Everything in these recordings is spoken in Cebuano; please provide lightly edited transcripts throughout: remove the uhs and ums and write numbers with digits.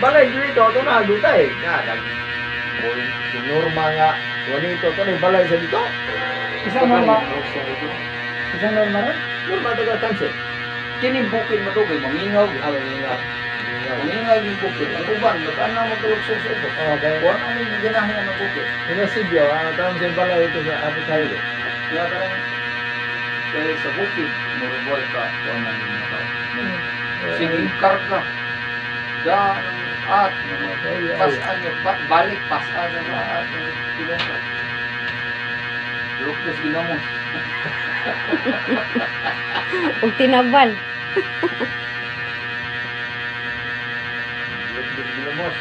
Balay dito to na dutay. Na nag si Norma nga Juanito to ni balay sa dito. Isang norma. Isang norma ron? Norma taga tanse. Kini bukid mo to kay mangingaw. Ah, mangingaw. Mangingaw yung bukid. Ang uban magana mo kalugsog sa ubos. Oh, kay Wa na may ganahin ang bukid. Inasidyo, ang tawag sa balay ito sa Apo Tayo. Kaya parang kay sa bukid murubol ka kuan man yung mga tao. Sige, karga. Da at pasan yung balik pasan yung mga at yung pinong. Lukos ginamos. Ug tinabal. Lukos ginamos.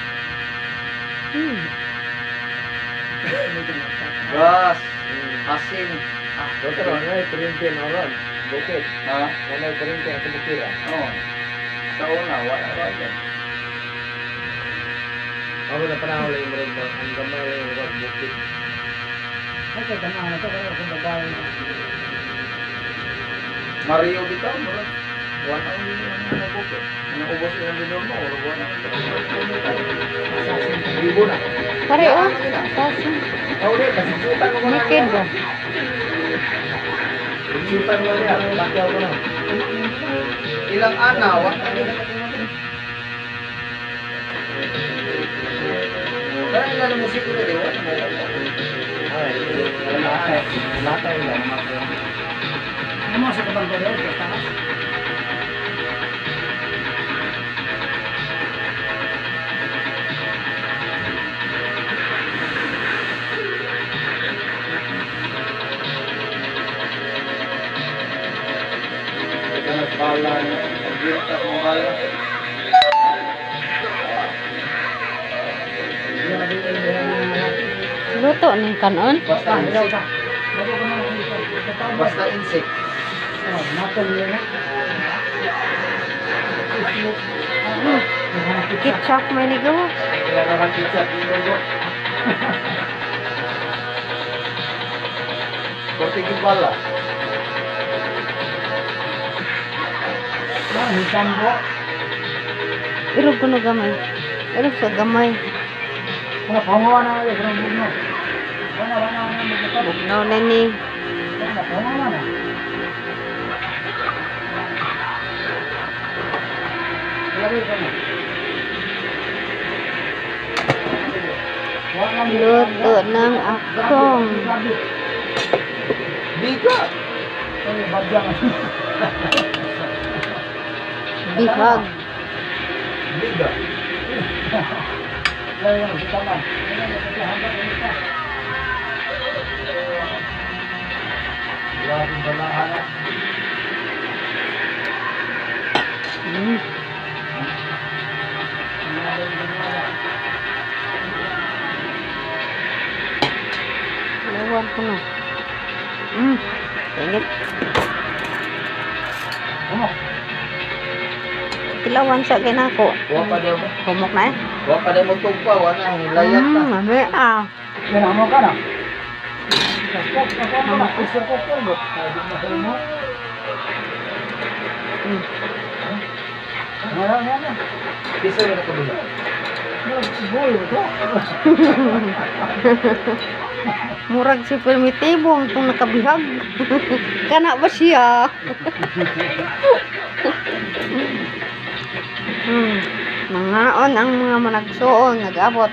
Gas, asin. Ah, Doktor, ano ay kuryente na ron? Bukid. Ha? Ano ay kuryente ang kumukira? Oo. Sa una, wala ba yan? Ako na panahon lang yung rin ang gamay lang yung rin bukid. Ay, kay tanaw na to, pero kung babae na. Mario bitaw, murag. Wala ang yung bukid. Ang ubos yung dinor mo, wala na. Libo na. Pare oh. Assassin. Oh, di, kasi sutan ko na. Naked ba? Sutan ko na. Bakyaw ko na. Ilang ana, wala na. Kaya ilan ang musiko na di, wala na. Ay, latay. Latay lang. Ano sa kabang ba rin? Sa taas? Ito nagbala niya. Pagkita mo bala. Luto ning kanon. Basta Ah, ilaw insect. ka. Bago ka man ang dito. Basta insect. Oh, natol yun na. Ketchup may nigo. Kailangan ka ketchup yung logo. Portigi bala. Ah, hitambo. Irog kuno gamay. Irog sa gamay. Ano, pangawa na ulit, pero bugno. Wala, wala, wala, bugno. Bugnaw na ni. Wala, pangawa na. Lagi ka na. Wala, Luto ng akong. Grabe. Biga. Ay, badyang. Bihag. Biga. Lagi ka na, si Taman. Ay, Grabe balahan. Lawan ko na. Init. Humok. Tilawan sa kinako. Wa pa daw. Humok na eh. Wa pa daw magtugpa, wa na layat na. Mami ah. Yan, humok ka na. Ako na, pressure cooker mo. Ay, di mo humok. Wala na na. Kisa na nakabuhi. Buhay mo to. Murag si Primitibo ang itong nakabihag. Kana ba siya? Mangaon ang mga managsuon, nag-abot.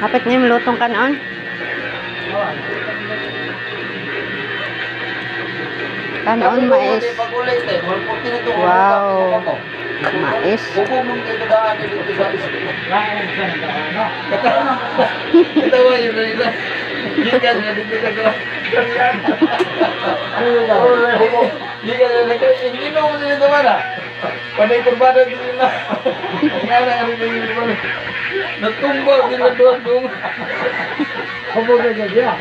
Kapit na yung lutong kanon. Kanon mais. Wow. Mais. Bukog mong ito daan dito sa Katawa yun na nila. Gikan na dito sa Korean. Gikan na dito. Ingino mo sila naman ah. Panay kurbada din nila. Nga na nga rin yung Natumba din na doon doon. Humok na siya.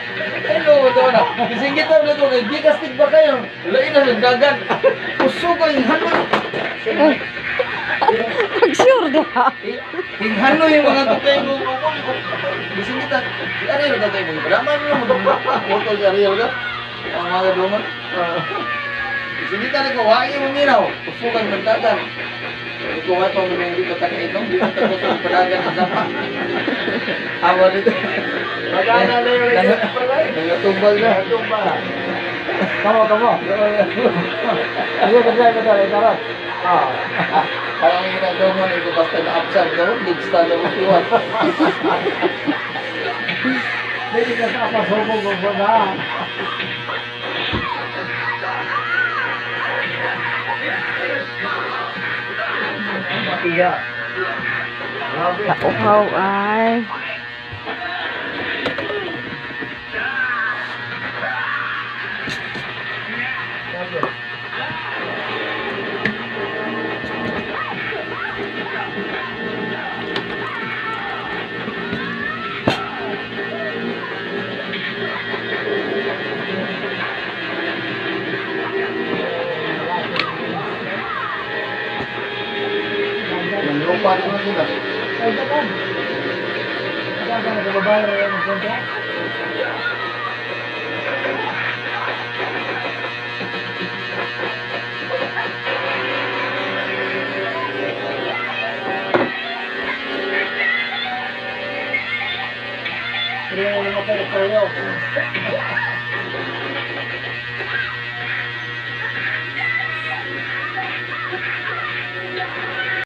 Hello, ito na. Bisingit na ito. Kay gikas ba kayo? Lain na sa dagan. Kusog ang hanoy. Pag-sure diha. Hinghanoy yung mga tukay mo. Bisingit na. Si Ariel ka tayo. Padaman mo lang. Motor si Ariel ka. Ang mga dungan. Sige ka ko, wai mo minaw. Ufugan magdagan. Sabi ko, wai pa mo nang hindi pa takainom, di pa tapos ang padagan ng sapa. Awa dito. Magana na yung Nangatumbal na. Nagatumbal. Kamo, kamo. Sige, kasi ito, ito. Ah. Parang ang ginagawa mo na ito basta na-absent daw, big star na mo iwan. Hindi ka sa pasubog ko na. Iya. Grabe. Kauhaw ay. Yung lupa rin mo sila. Ay, dagan. Dagan, nagbabae rin ang kontra. Pero yung mga pero.